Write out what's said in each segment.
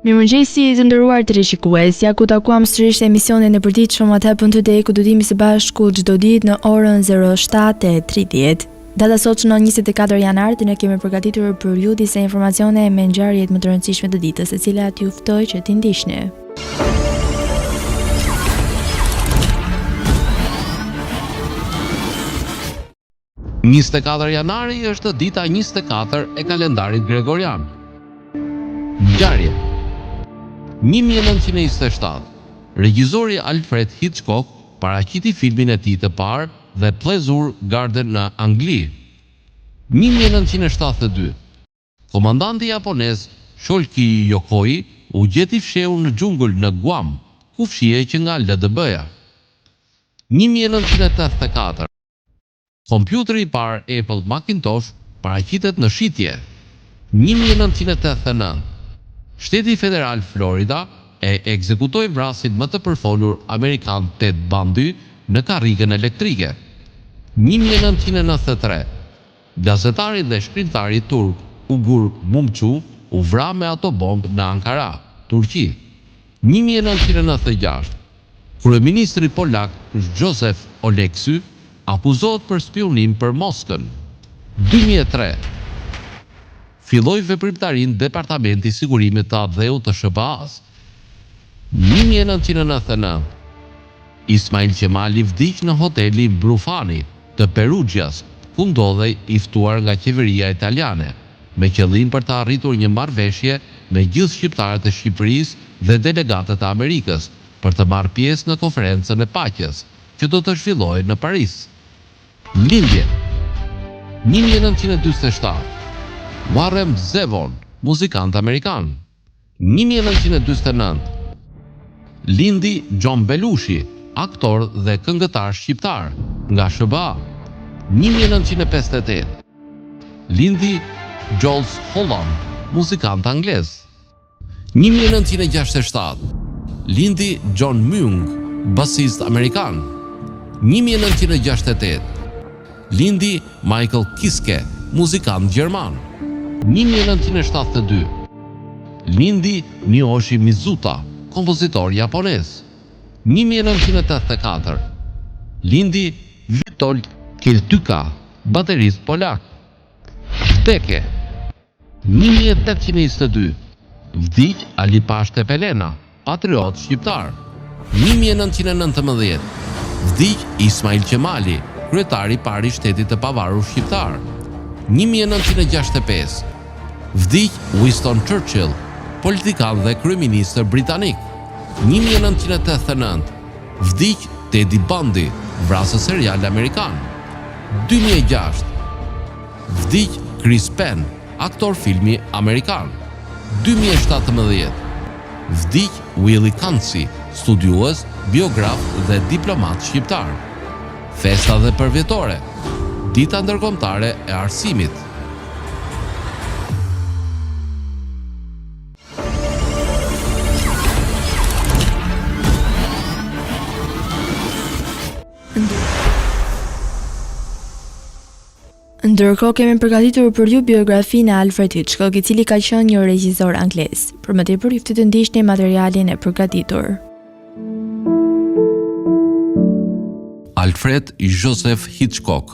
Mirëmëngjesi të nderuar teleshikues, ja ku u takuam sërish në emisionin e përditshëm What Happened Today ku do të jemi së bashku çdo ditë në orën 07:30. Data sot shënon 24 janar dhe ne kemi përgatitur për ju disa informacione me ngjarjet më të rëndësishme të ditës, të cilat ju ftoj që t'i ndiqni. 24 janari është dita 24 e kalendarit gregorian. Ngjarje 1927, regjizori Alfred Hitchcock paraqiti filmin e tij të parë The Pleasure Garden në Angli. 1972, komandanti japonez Shoichi Yokoi u gjet i fshehur në xhungël në Guam, ku fshihej që nga LDB-ja. 1984, Kompjuteri i parë Apple Macintosh paraqitet në shitje. 1989, Shteti Federal Florida e ekzekutoi vrasësin më të përfolur amerikan Ted Bundy në karrigën elektrike. 1993, Gazetari dhe shkrimtari turk Ugur Mumcu u vra me autobombë në Ankara, Turqi. 1996, Kryeministri polak Jozef Oleksy akuzohet për spiunim për Moskën. 2003, Filloi veprimtarinë Departamenti i Sigurimit të Atdheut të SHBA-së. 1999, Ismail Qemali vdiq në hotelin Brufani të Perugias, ku ndodhej i ftuar nga qeveria italiane, me qëllim për të arritur një marrëveshje me gjithë shqiptarët e Shqipërisë dhe delegatët e Amerikës, për të marrë pjesë në Konferencën e Paqes, që do të zhvillohej në Paris. Lindje, 1947, Warren Zevon, muzikant amerikan. 1949, Lindi John Belushi, aktor dhe këngëtar shqiptar, nga SHBA. 1958, Lindi Jools Holland, muzikant anglez. 1967, Lindi John Myung, basist amerikan. 1968, Lindi Michael Kiske, muzikant gjerman. 1972, Lindi Miyoshi Mizuta, kompozitor japonez. 1984, Lindi Witold Kieltyka, baterist polak. Vdekje. 1822, Vdiq Ali Pashë Tepelena, patriot shqiptar. 1919, Vdiq Ismail Qemali, kryetar i parë i shtetit të pavarur shqiptar. 1965, Vdiq Winston Churchill, politikan dhe kryeministër britanik. 1989, Vdiq Teddy Bundy, vrasës serial amerikan. 2006, Vdiq Chris Penn, aktor filmi amerikan. 2017, Vdiq Willy Kanci, studiues, biograf dhe diplomat shqiptar. Festa dhe përvjetore, Dita Ndërkombëtare e Arsimit. Ndërkohë kemi përgatitur për ju biografinë e Alfred Hitchcock, i cili ka qenë një regjisor anglez. Për më tepër ju ftoj të ndiqni materialin e përgatitur. Alfred Joseph Hitchcock,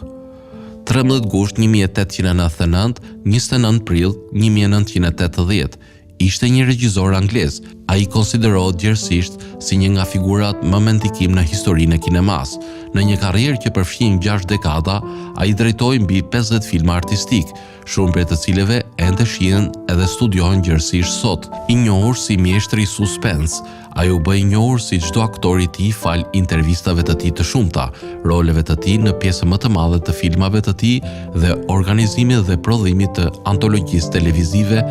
13 gusht 1899, 29 prill 1980, Ishte një regjizor anglez. Ai konsiderohet gjerësisht si një nga figurat më me ndikim në historinë e kinemasë. Në një karrierë që përfshin gjashtë dekada, ai drejtoi mbi 50 filma artistikë, shumë prej të cilëve ende shihen edhe studiohen gjerësisht sot. I njohur si mjeshtri i suspens, Ai u bë i njohur si çdo aktor i tij falë intervistave të tij të shumta, roleve të tij në pjesën më të madhe të filmave të tij dhe organizimit dhe prodhimit të antologjisë televizive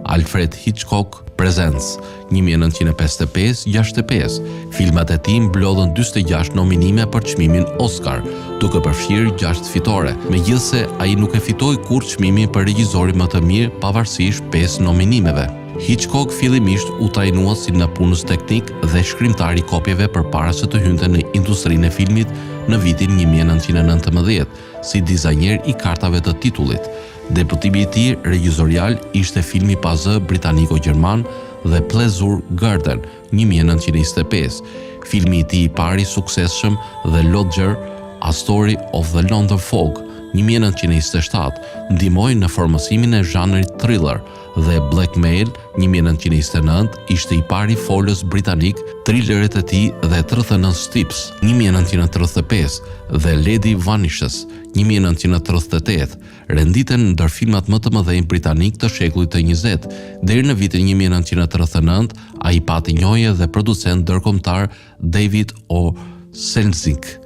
Alfred Hitchcock Presents, 1955-65. Filmat e tij mblodhën 46 nominime për çmimin Oscar, duke përfshirë 6 fitore, megjithëse ai nuk e fitoi kurrë çmimin për regjisorin më të mirë pavarësisht 5 nominimeve. Hitchcock fillimisht u trajnua si nëpunës teknik dhe shkrimtar i kopjeve përpara se të hynte në industrinë e filmit në vitin 1919, si dizajner i kartave të titullit. Debutimi i tij regjizorial ishte filmi pa zë britaniko-gjerman. dhe Pleasure Garden, 1925. Filmi i tij i parë i suksesshëm The Lodger, A Story of the London Fog, 1927, ndihmoi në formësimin e zhanrit thriller dhe Blackmail, 1929, ishte i pari folës britanik, thrilleret e tij dhe 39 Steps, 1935, dhe Lady Vanishes, 1938, renditen ndër filmat më të mëdhenj britanikë të shekullit të njëzetë. Deri në vitin 1939, ai pati njohje dhe producent ndërkombëtar David O. Selznick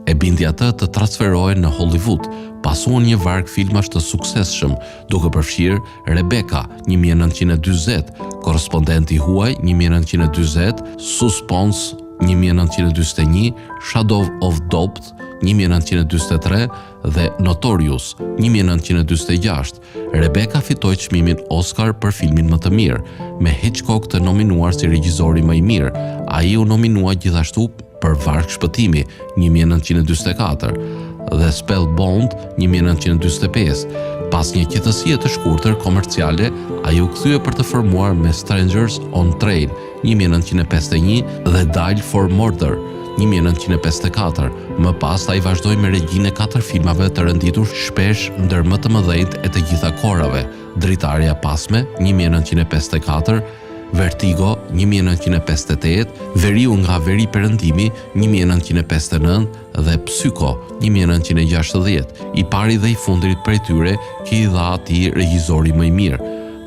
e bindi atë të transferohej në Hollywood. Pasuan një varg filmash të suksesshëm, duke përfshirë Rebecca, 1940, Korrespondenti i huaj, 1940, Suspense, 1941, Shadow of Doubt, 1943 dhe Notorious, 1946. Rebecca fitoi çmimin Oscar për filmin më të mirë, me Hitchcock të nominuar si regjizori më i mirë. Ai u nominua gjithashtu për Varkë Shpëtimi, 1944, dhe Spellbound, 1945. Pas një qetësie të shkurtër komerciale, ai u kthye për të formuar me Strangers on Train, 1951 dhe Dial for Murder, 1954. Më pas ai vazhdoi me regjinë e katër filmave të renditur shpesh ndër më të mëdhenjtë e të gjitha kohërave, Dritarja e pasme, 1954, Vertigo, 1958, Veriu nga Veriperëndimi, 1959 dhe Psycho, 1960, i pari dhe i fundit prej tyre që i dha atij regjizori më i mirë.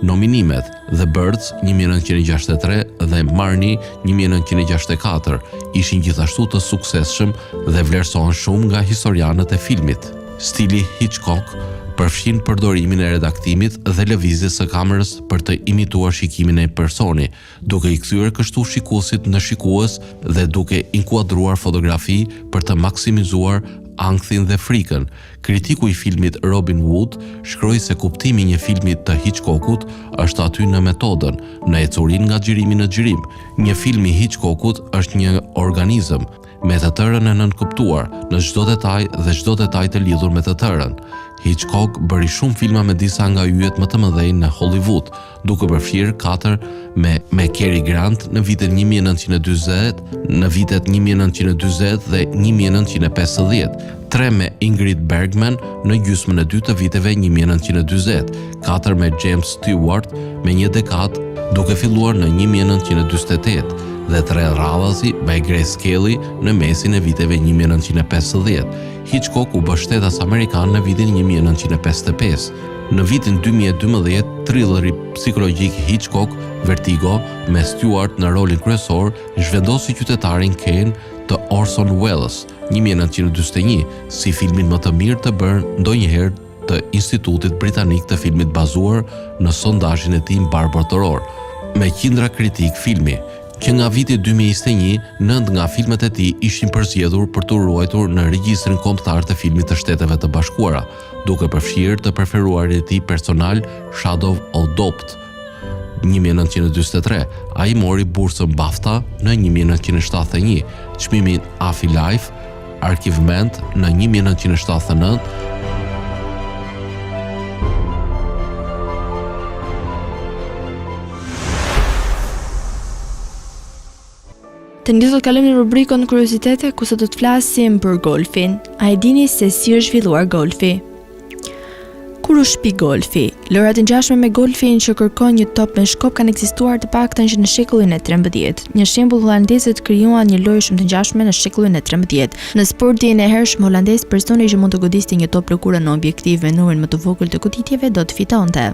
Nominimet The Birds, 1963 dhe Marnie, 1964, ishin gjithashtu të suksesshëm dhe vlerësohen shumë nga historianët e filmit. Stili Hitchcock përfshin përdorimin e redaktimit dhe lëvizjes së kamerës për të imituar shikimin e një personi, duke i kthyer kështu shikuesit në shikues dhe duke inkuadruar fotografi për të maksimizuar ankthin dhe frikën. Kritiku i filmit Robin Wood shkroi se kuptimi i një filmi të Hitchcockut është aty në metodën, në ecurinë nga xhirimi në xhirim. Një film i Hitchcockut është një organizëm, me të tërën e nënkuptuar, në çdo detaj dhe çdo detaj të lidhur me të tërën. Hitchcock bëri shumë filma me disa nga yjet më të mëdhenj në Hollywood, duke përfshirë katër me me Cary Grant në vitet 1940, në vitet 1940 dhe 1950, tre me Ingrid Bergman në gjysmën e dytë të viteve 1940, katër me James Stewart me një dekadë duke filluar në 1948 dhe tre radhazi me Grace Kelly në mesin e viteve 1950. Hitchcock u bë shtetas amerikan në vitin 1955. Në vitin 2012, thrilleri psikologjik Hitchcock, Vertigo, me Stewart në rolin kryesor, zhvendosi Qytetarin Kane të Orson Welles, 1941, si filmin më të mirë të bërë ndonjëherë të Institutit Britanik të Filmit bazuar në sondazhin e tij mbarëbotëror, me qindra kritikë filmi. Që nga viti 2021, nëntë nga filmat e tij ishin përzgjedhur për t'u ruajtur në Regjistrin Kombëtar të Filmit të Shteteve të Bashkuara, duke përfshirë të preferuarin e tij personal Shadow of Doubt, 1943. Ai mori bursën BAFTA në 1971, çmimin AFI Life Achievement në 1979, Tani do të kalojmë në rubrikën Kuriozitete ku sot do të flasim për golfin. A e dini se si është zhvilluar golfi? Kur u shpik golfi? Lojëra të ngjashme me golfin që kërkojnë një top me shkop kanë ekzistuar të paktën që në shekullin e 13. Një shembull holandezët krijuan një lojë shumë të ngjashme në shekullin e 13. Në sportin e hershëm holandez, personi që mund të godiste një top lëkure në objektiv me numrin më të vogël të goditjeve do të fitonte.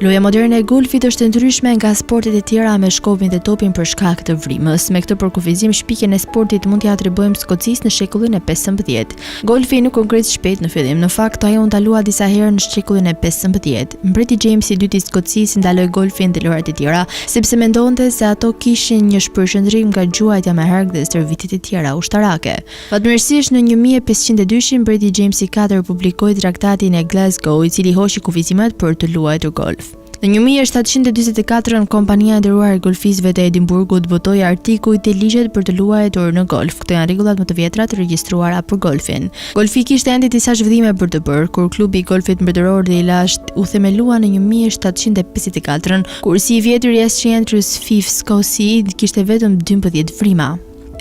Loja moderne e golfit është e ndryshme nga sportet e tjera me shkopin dhe topin për shkak të vrimës. Me këtë përkufizim, shpikjen e sportit mund t'ia atribuojmë Skocisë në shekullin e 15. Golfi nuk u ngrit shpejt në fillim. Në fakt, ai u ndalua disa herë në shekullin e 15. Mbreti James i dytë i Skocisë ndaloi golfin dhe lojërat e tjera, sepse mendonte se ato kishin një shpërqendrim nga gjuajtja me hark dhe stërvitjet e tjera ushtarake. Fatmirësisht në 1502 mbreti James i IV publikoi Traktatin e Glasgow, i cili hoqi kufizimet për të luajtur golf. Në 1744, kompania e nderuar e golfistëve të Edinburgut botoi artikujt dhe ligjet për të luajtur në golf. Këto janë rregullat më të vjetra të regjistruara për golfin. Golfi kishte ende disa zhvillime për të bërë, kur klubi i golfit mbretëror dhe i lashtë u themelua në 1754, kursi i vjetër i St Andrews Fife Skoci kishte vetëm 12 vrima.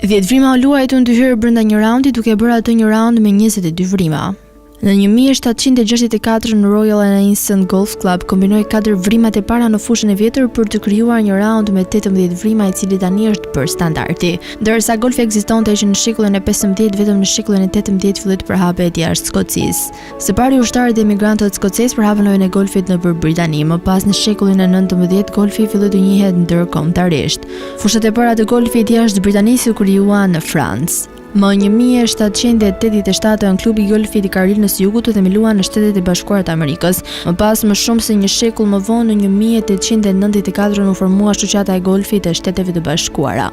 10 vrima u luajtën dy herë brenda një raundi duke bërë atë një raund me 22 vrima. Në 1764 në Royal and Ancient Golf Club kombinoi katër vrimat e para në fushën e vjetër për të krijuar një raund me 18 vrima i cili tani është bërë standardi. Ndërsa golfi ekzistonte që në shekullin e 15, vetëm në shekullin e 18 filloi të përhapet jashtë Skocisë. Së pari ushtarët dhe emigrantët skocezë përhapën lojën e golfit nëpër Britani, më pas në shekullin e 19 golfi filloi të njihet ndërkombëtarisht. Fushat e para të golfit jashtë Britanisë u krijuan në Francë. Më 1787 klubi i golfit i Karolinës së Jugut u themelua në Shtetet e Bashkuara të Amerikës. Më pas, më shumë se një shekull më vonë, në 1894 u formua Shoqata e Golfit e Shteteve të Bashkuara.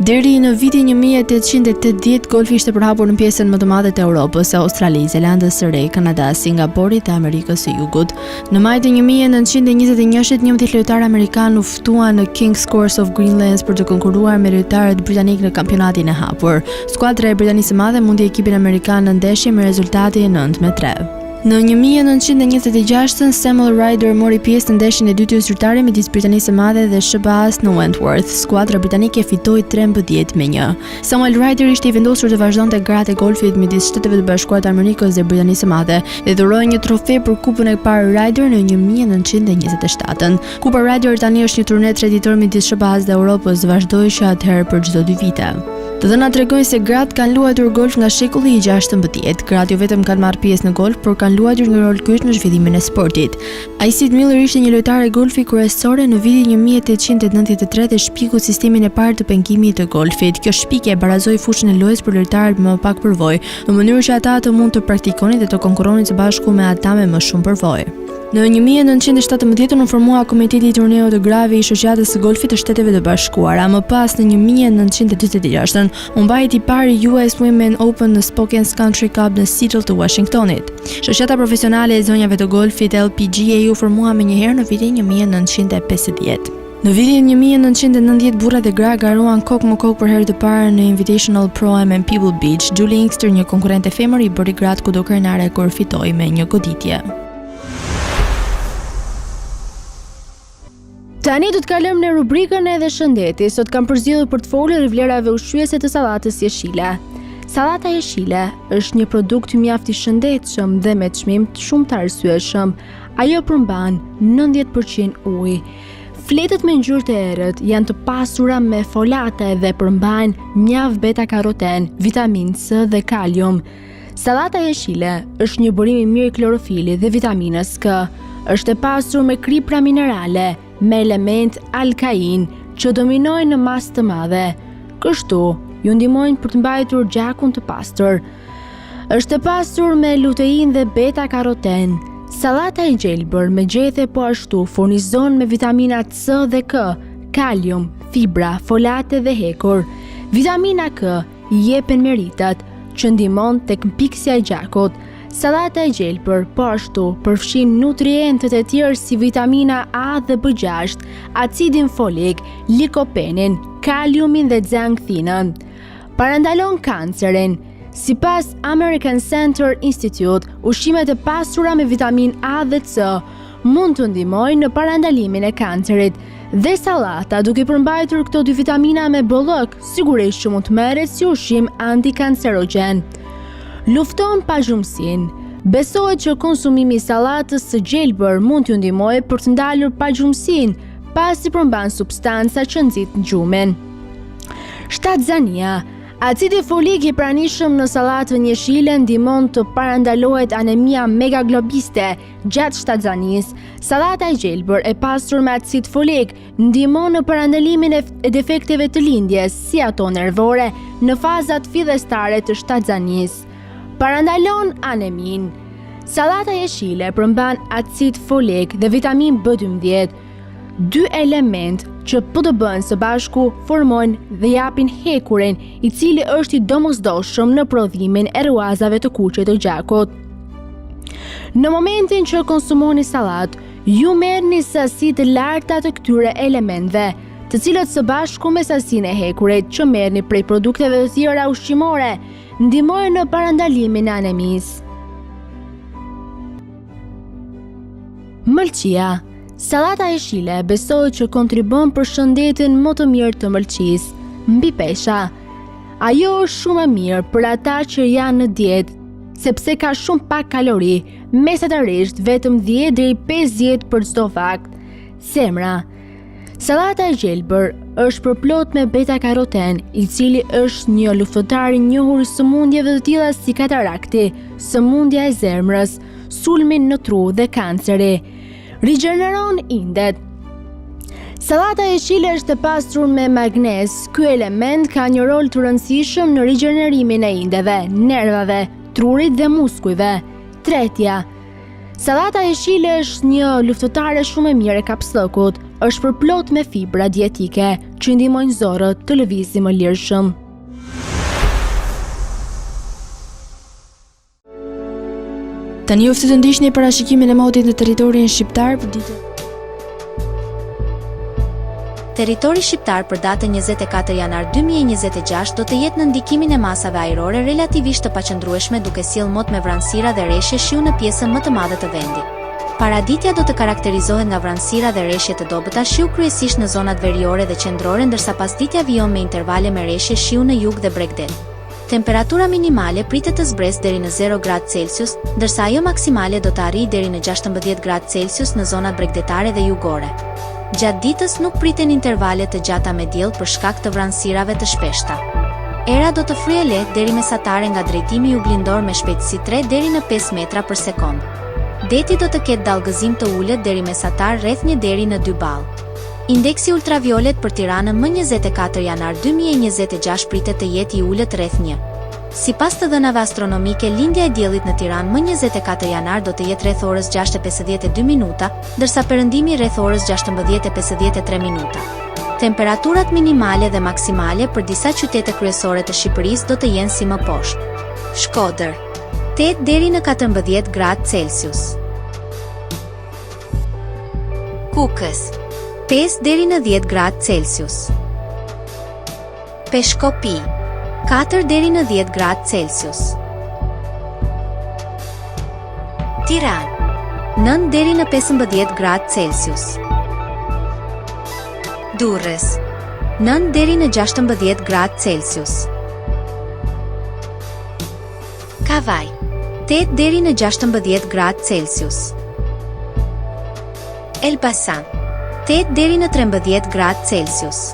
Deri në vitin 1880, golfi ishte përhapur në pjesën më të madhe të Europës, Australisë, Zelandës së Re, Kanadas, Singaporit dhe Amerikës së Jugut. Në maj të 1921-shit, 11 lojtarë amerikanë u ftuan në King's Course of Greenlands për të konkurruar me lojtarët britanikë në kampionatin e hapur. Skuadra e Britanisë së Madhe mundi ekipin amerikan në ndeshje me rezultatin 9 me 3. Në 1926-ën, Samuel Ryder mori pjesë në ndeshjen e dytë zyrtare midis Britanisë së Madhe dhe SHBA-s në Wentworth. Skuadra britanike fitoi 13 me 1. Samuel Ryder ishte i vendosur të vazhdonte garat e golfit midis Shteteve të Bashkuara të Amerikës dhe Britanisë së Madhe dhe dhuroi një trofe për Kupën e parë Ryder në 1927-ën. Kupa Ryder tani është një turne treditor midis SHBA-s dhe Europës, vazhdoi që atëherë për çdo dy vite. Të dhënat tregojnë se gratë kanë luajtur golf nga shekulli i 16. Gratë jo vetëm kanë marrë pjesë në golf, por kanë luajtur një rol kyç në zhvillimin e sportit. Alcide Miller ishte një lojtare golfi kryesore në vitin 1893 dhe shpiku sistemin e parë të pengimit të golfit. Kjo shpikje barazoi fushën e lojës për lojtarët me më pak përvojë, në mënyrë që ata të mund të praktikonin dhe të konkurronin së bashku me ata me më shumë përvojë. Në 1917 u formua Komiteti i Turneut të Grave i Shoqatës së Golfit të Shteteve të Bashkuara. Më pas në 1946 u mbajt i pari US Women Open në Spokane Country Club në Seattle të Washingtonit. Shoqata profesionale e zonjave të golfit LPGA u formua menjëherë në vitin 1950. Në vitin 1990 burra dhe gra garuan kokë më kokë për herë të parë në Invitational Pro-Am në Pebble Beach. Julie Inkster, një konkurrente femër, i bëri gratë kudo krenare kur fitoi me një goditje. Tani do të kalojmë në rubrikën edhe shëndeti. Sot kam përzgjedhur për të folur vlerave ushqyese të sallatës jeshile. Sallata jeshile është një produkt mjaft i shëndetshëm dhe me çmim shumë të arsyeshëm. Ajo përmban 90% ujë. Fletët me ngjyrë të errët janë të pasura me folate dhe përmbajnë mjaft beta-karoten, vitaminë C dhe kalium. Sallata jeshile është një burim i mirë klorofili dhe vitaminës K. Është e pasur me kripra minerale, me elementë alkainë që dominojnë në masë të madhe. Kështu, ju ndihmojnë për të mbajtur gjakun të pastër. Është e pasur me luteinë dhe beta-karoten. Sallata e gjelbër me gjethe po ashtu furnizon me vitamina C dhe K, kalium, fibra, folate dhe hekur. Vitamina K i jepen meritat, që ndihmon tek mpiksja e gjakut. Sallata e gjelbër po ashtu përfshin nutrientët e tjerë si vitamina A dhe B6, acidin folik, likopenin, kaliumin dhe zeakthinën. Parandalon kancerin. Sipas American Cancer Institute, ushqimet e pasura me vitaminë A dhe C mund të ndihmojnë në parandalimin e kancerit. Dhe sallata, duke përmbajtur këto dy vitamina me bollëk, sigurisht që mund të merret si ushqim antikancerogjen. Lufton pagjumësinë. Besohet që konsumimi i sallatës së gjelbër mund t'ju ndihmojë për të ndalur pagjumësinë, pasi përmban substanca që nxit gjumin. Shtatzania Acidi folik i pranishëm në sallatën jeshile ndihmon të parandalohet anemia megaglobiste gjatë shtatzanisë. Sallata e gjelbër e pasur me acid folik ndihmon në parandalimin e defekteve të lindjes, si ato nervore, në fazat fillestare të shtatzanisë. Parandalon aneminë. Sallata jeshile përmban acid folik dhe vitaminë B12. Dy elementë që po të bëhen së bashku formojnë dhe japin hekurin, i cili është i domosdoshëm në prodhimin e rruazave të kuqe të gjakut. Në momentin që konsumoni sallatë, ju merrni sasi të larta të këtyre elementëve, të cilët së bashku me sasinë e hekurit që merrni prej produkteve të tjera ushqimore, ndihmojnë në parandalimin e anemisë. Mëlçia Sallata jeshile besohet që kontribuon për shëndetin më të mirë të mëlçisë. Mbipesha Ajo është shumë e mirë për ata që janë në dietë, sepse ka shumë pak kalori, mesatarisht vetëm 10 deri 50 për çdo vakt. Zemra Sallata e gjelbër është përplot me beta-karoten, i cili është një luftëtar i njohur i sëmundjeve të tilla si katarakti, sëmundja e zemrës, sulmi në tru dhe kanceri. Rigjeneron indet. Sallata jeshile është e pasur me magnez. Ky element ka një rol të rëndësishëm në rigjenerimin e indeve, nervave, trurit dhe muskujve. Tretja, Sallata jeshile është një luftëtare shumë e mirë e kapsllëkut. Është përplot me fibra dietike që ndihmojnë zorrët të lëvizin më lirshëm. Tani ju ftoj të ndiqni parashikimin e motit në territorin shqiptar për ditën Territori shqiptar për datën 24 janar 2026 do të jetë në ndikimin e masave ajrore relativisht të paqëndrueshme duke sjellë mot me vranësira dhe reshje shiu në pjesën më të madhe të vendit. Paraditja do të karakterizohet nga vranësira dhe reshje të dobëta shiu kryesisht në zonat veriore dhe qendrore ndërsa pasditja vijon me intervale me reshje shiu në jug dhe bregdet. Temperatura minimale pritet të zbresë deri në zero gradë Celsius, ndërsa ajo maksimale do të arrijë deri në 16 gradë Celsius në zonat bregdetare dhe jugore. Gjatë ditës nuk priten intervale të gjata me diell për shkak të vranësirave të shpeshta. Era do të fryjë lehtë deri mesatare nga drejtimi juglindor me shpejtësi 3 deri në 5 metra për sekondë. Deti do të ketë dallgëzim të ulët deri mesatar rreth 1 deri në 2 ballë. Indeksi ultraviolet për Tiranën më 24 janar 2026 pritet të jetë i ulët rreth 1. Sipas të dhënave astronomike, lindja e diellit në Tiranë më 24 janar do të jetë rreth orës 6:52 minuta, ndërsa perëndimi rreth orës 16:53 minuta. Temperaturat minimale dhe maksimale për disa qytete kryesore të Shqipërisë do të jenë si më poshtë. Shkodër, 8 deri në 14 gradë Celsius. Kukës, 5 deri në 10 gradë Celsius. Peshkopi, 4 deri në 10 gradë Celsius. Tiranë, 9 deri në 15 gradë Celsius. Durrës, 9 deri në 16 gradë Celsius. Kavajë, 8 deri në 16 gradë Celsius. Elbasan, 8 deri në 13 gradë Celsius.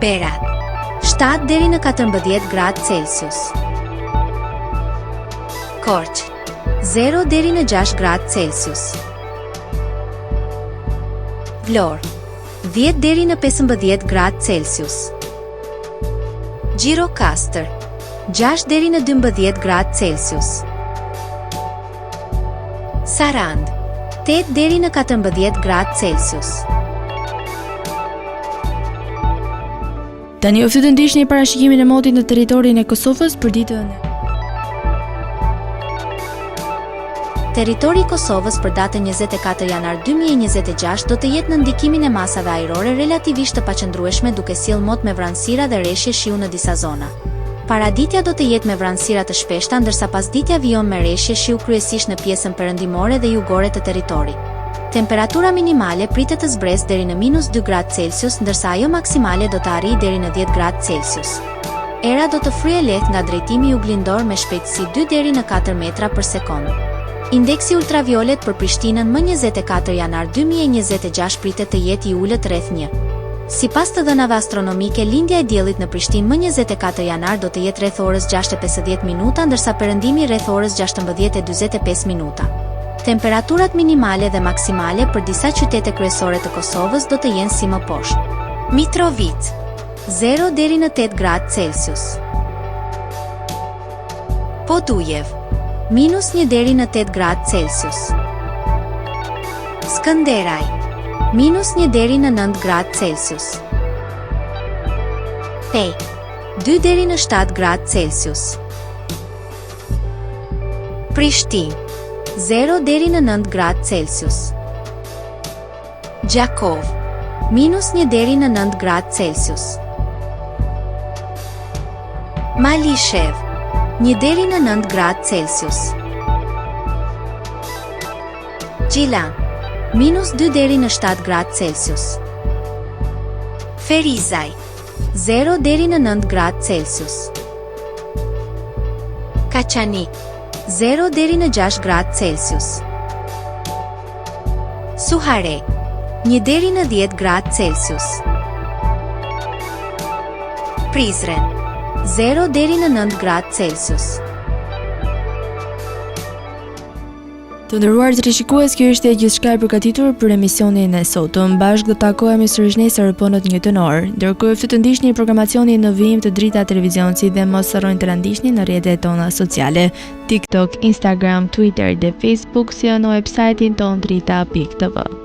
Berat, 7 deri në 14 gradë Celsius. Korçë, 0 deri në 6 gradë Celsius. Vlorë, 10 deri në 15 gradë Celsius. Gjirokastër, 6 deri në 12 gradë Celsius. Sarandë, 8 deri në 14 gradë Celsius. Tani ju ftoj të ndiqni parashikimin e motit në territorin e Kosovës për ditën Territori i Kosovës për datën 24 janar 2026 do të jetë në ndikimin e masave ajrore relativisht të paqëndrueshme duke sjellë mot me vranësira dhe reshje shiu në disa zona. Paraditja do të jetë me vranësira të shpeshta ndërsa pasditja vijon me reshje shiu kryesisht në pjesën perëndimore dhe jugore të territorit. Temperatura minimale pritet të zbresë deri në minus 2 gradë Celsius ndërsa ajo maksimale do të arrijë deri në 10 gradë Celsius. Era do të fryjë lehtë nga drejtimi juglindor me shpejtësi 2 deri në 4 metra për sekondë. Indeksi ultraviolet për Prishtinën më 24 janar 2026 pritet të jetë i ulët rreth 1. Sipas të dhënave astronomike, lindja e diellit në Prishtinë më 24 janar do të jetë rreth orës 6:50 minuta, ndërsa perëndimi rreth orës 16:45 minuta. Temperaturat minimale dhe maksimale për disa qytete kryesore të Kosovës do të jenë si më poshtë. Mitrovicë, 0 deri në 8 gradë Celsius. Podujevë, minus 1 deri në 8 gradë Celsius. Skënderaj, minus 1 deri në 9 gradë Celsius. Pejë, 2 deri në 7 gradë Celsius. Prishtinë, 0 deri në 9 gradë Celsius. Gjakovë, minus 1 deri në 9 gradë Celsius. Malishevë, 1 deri në 9 gradë Celsius. Gjilan, minus 2 deri në 7 gradë Celsius. Ferizaj, 0 deri në 9 gradë Celsius. Kaçanik, 0 deri në 6 gradë Celsius. Suharekë, 1 deri në 10 gradë Celsius. Prizren, 0 deri në 9 gradë Celsius. Të nderuar teleshikues, kjo ishte gjithçka e përgatitur për emisionin e sotëm. Bashkë do të takohemi sërish nesër po në të njëjtën orë. Ndërkohë ju ftoj të ndiqni programacionin në vijim të Drita Televizion si dhe mos harroni të na ndiqni në rrjetet tona sociale, TikTok, Instagram, Twitter dhe Facebook si dhe në website-in tonë drita.tv.